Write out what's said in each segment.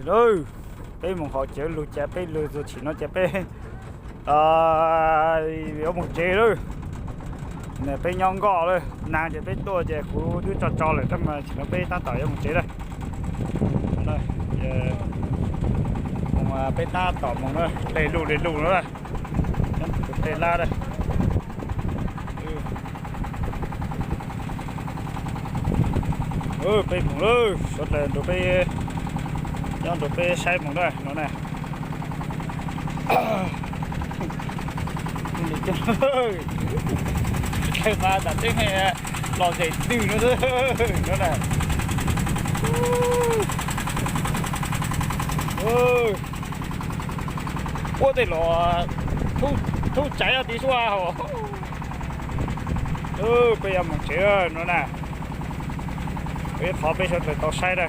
Lawm, peb mus hauv cawv lug ces peb lug txug tsim no ces peb yuav mus tsev lawm. Peb nyob nkoj lawm, nag ces peb tuaj ces kuv twb tso tso lawm tab mas tsim no peb tab tom yuav mus tsev lawm. Peb tab tom mus na, dlej luj li luj no na, tus dlej lab na. Peb mus lawm, suav dlawg nrug peb, nyob nrug peb saib mus na no na. Dlawg mas tam teb me los zem ntwg no no na. Ua tej los thub tsaiv ob tiv suab hos. Peb yuav mus tsev no na. Peb qhov peb sawv daws tau saib na,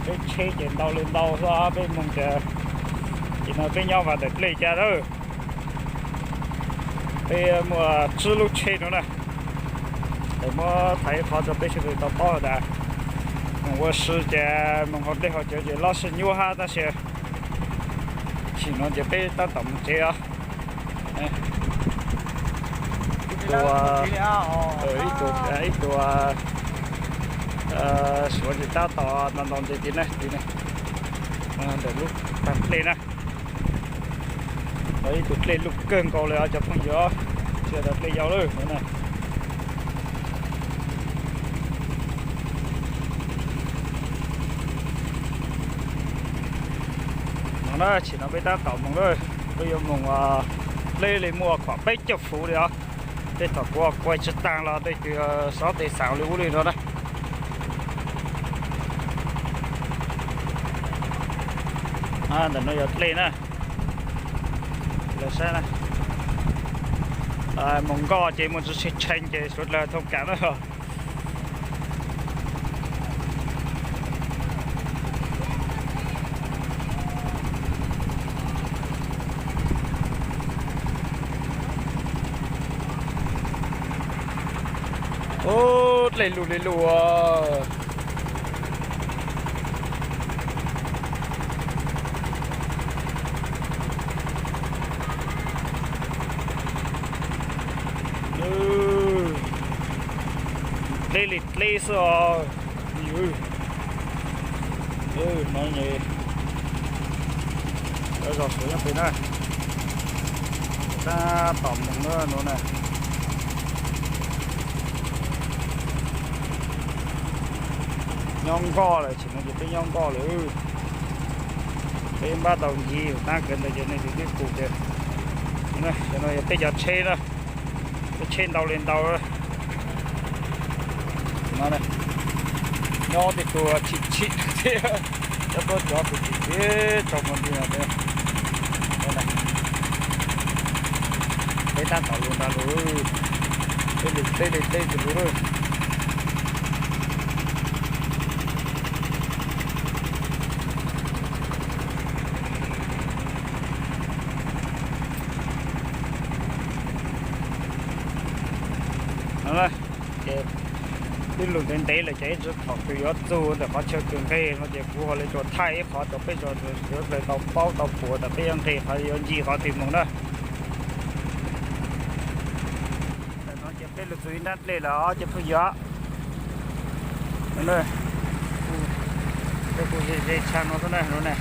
peb tsheb ces ntau li ntau xwb, peb mus ces, ces no peb nyob vas ntawm dlej cas lawm. Peb muaj tsib lub tsheb no na. Muab thaij ib qhov rau peb sawv daws tau paub tas mus ua si ces mus hauv dlej hauv cawv ces loj sij nyuaj hab tab sis tsim no ces peb tab tom mus tsev os. Ib tug, ib tug suav ces tab tom ntaus ntaus ntses tim na, tim na, ntawm lub tag dlej na. Ib tug dlej luj kawg nkaus li os cov phooj ywg, tsis yog dlej yau lawm no na. No na, tsim no peb tab tom mus lawm, peb yuav mus dleb li muaj kom peb caug fuv li os. Tej thaum kuv ua kuaj tsis taag los tej tug xob tes xaam li ub li no na. Ntawm no yog dlej na. Lawv saib na, mus nkoj ces muaj tsis tshee tshee ces suav dlawg thooj kam na. Ub, dlej lug li lug. Dlej li dlej xwb os. Yus, no, zos suav nyob pem na. Tab tom mus na no na. Nyob nkoj lawm, tsim no ces peb nyob nkoj lawm. Peb npaj tau ncig tab kawg ntawd ces nej tus twb pum tias, no yog peb cov tsheb na, peb tsheb ntau li ntau. Nyob tej tug chim chim thiab, cov tuab cov tus chim chim tsaus ntuj nti no. Peb tab tom lug nrad lug, peb li teb li teb tus lug lawm. No ces twb lug ntev ntev lawm ces ib tsam thaum twg yuav txug ntawm qhov chaw kws nqeg no ces kuv ho li tsuas thaij ib qhov rau peb sawv daws tau paub tau pum tas peb yuav nqeg qhov, yuav ncig qhov twg mus na. Ntawm no ces peb lug txug ib nrab dlej lawm os cov phooj ywg. Dlej kuj ze ze tshaj no xwb na no na.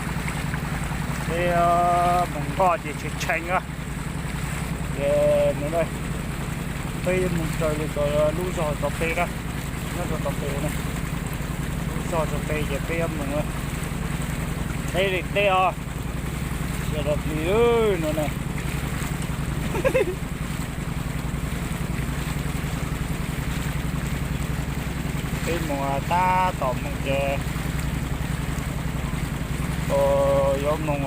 Peb mus nkoj ces tshee tshee na. Ces no na, peb yuav mus raws li lub zog tom peg na, nyob rau tom peg na, lub zog tom peg ces peb yuav mus teb li teb os. Yog dog plig no na. Peb mus tab tom mus ces yuav mus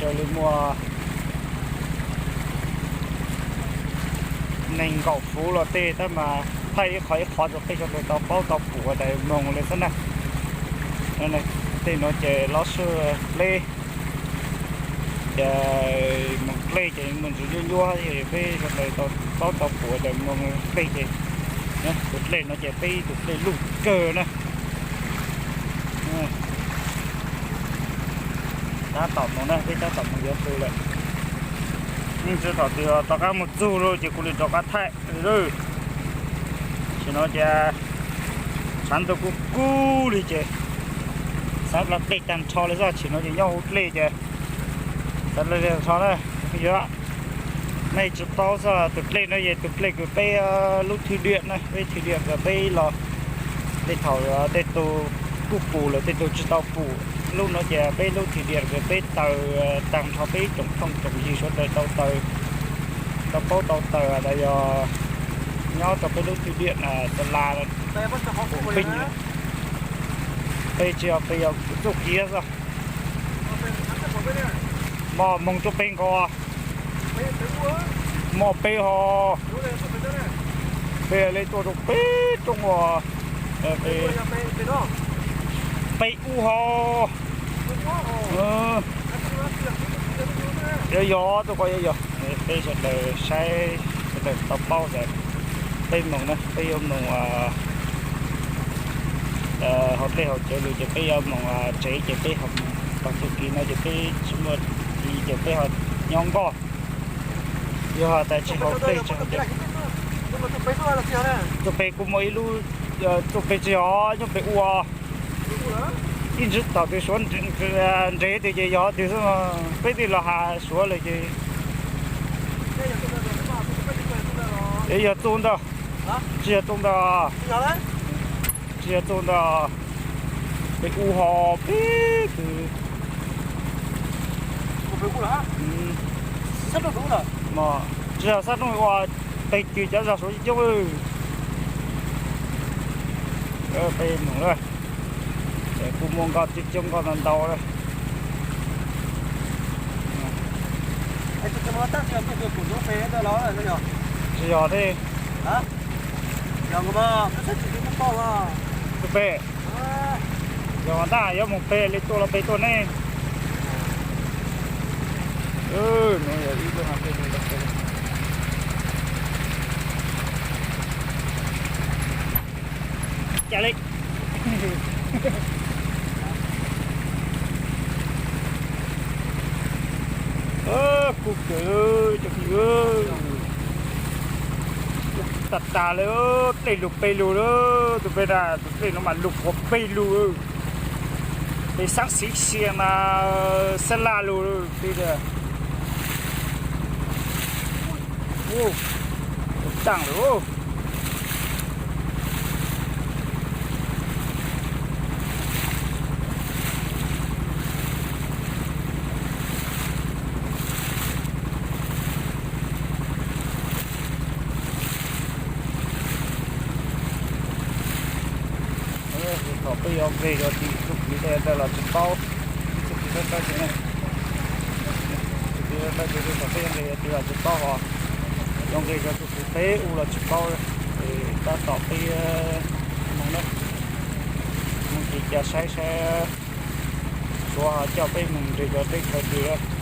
raws li muaj nees nkaum fuv los tej tab mas thaij ib qhov ib qhov rau peb sawv daws tau paub tau pum tas moog li xwb na. Tej no ces lub sij dleb, ces moog dlej ces moog ntsis nyuab nyuab, peb sawv daws tau paub tau pum tas moog dlej ces, tus dlej no ces peb tus dlej luj kawg na. Tab tom mus na, peb tab tom mus yuav tus lawm. Yeej tsis thaum twg tom qab mus txug lawm ces kuv li rov qab thaij lawm. Tam sim no ces tshav ntuj kuj kub li ces xav los dlej tag nrho li xwb. Tam sim no ces nyob hauv dlej ces xav los dlej tag nrho na. Yog nej tsis paub xwb, tus dlej no yog tus dlej kws peb lub thwj diam na, peb thwj diam kws peb los tej thaum tej tug kuj pum lawm, tej tug tsis tau pum. Lub no ces peb lub thwj diam kws peb taws tag nrho peb tsoom phooj tsoom ywg sawv daws tau taws, tau paub tau taws, yog nyob rau peb lub thwj diam Xa La Phoos Pij. Peb tsis yog, peb yog txuj kiv xwb. Mos moog rua peb nkaus. Mos peb ho, peb le tuaj rau peb rooj uas peb ub ho. Yog yog, tuaj ko yog yog. Peb sawv daws saib, sawv daws tau paub tas peb moog na, peb yuav moog hauv dlej hauv cawv lug ces peb yuav moog tsev ces peb ho moog tau txuj kiv no ces peb tsis muaj kiv ces peb ho nyob nkoj. Yog tas tsis hauv dlej tsis hauv cawv. Txuj peg kuj muaj ib lub, txuj peg tsis yog, nyob peg ua. Ib ntsis thaum twg suav nres twg ces yog twg xwb, peb twb los has suav lawm ces. Yog txuj ntawd, tsis yog txuj ntawd, tsis yog txuj ntawd. Peb ua ho peb twg. Tsis yog sab rooj ua, peb twg cov zog suav coob. Peb moog lawm, kuj muaj nkoj coob coob nkoj ntau ntau lawm. Tsis yog thiab. Tus peg, yog ntag yuav moog peg li tuaj los peg tuaj ne. Cas li. Kuj kawg cov phooj ywg, tag tag li, dlej lug peg lug lawm. Tus peg na, tus dlej no mas lug puag peg lug, peg xaab xiv xia mas xab laj lug peb tiag. Taaj lawm. Thaum peb yuav nqeg rua tim txuj kev ntawd los tsis paub, txuj kev dawb dawb ces, txuj kev dawb dawb ces thaum peb yuav nqeg rua tim los tsis paub ho, yuav nqeg rua txuj kev peb ua los tsis paub. Tab tom peb moog na, moog kev ca saib saib suav ho coj peb moog nres rua teb chaws twg.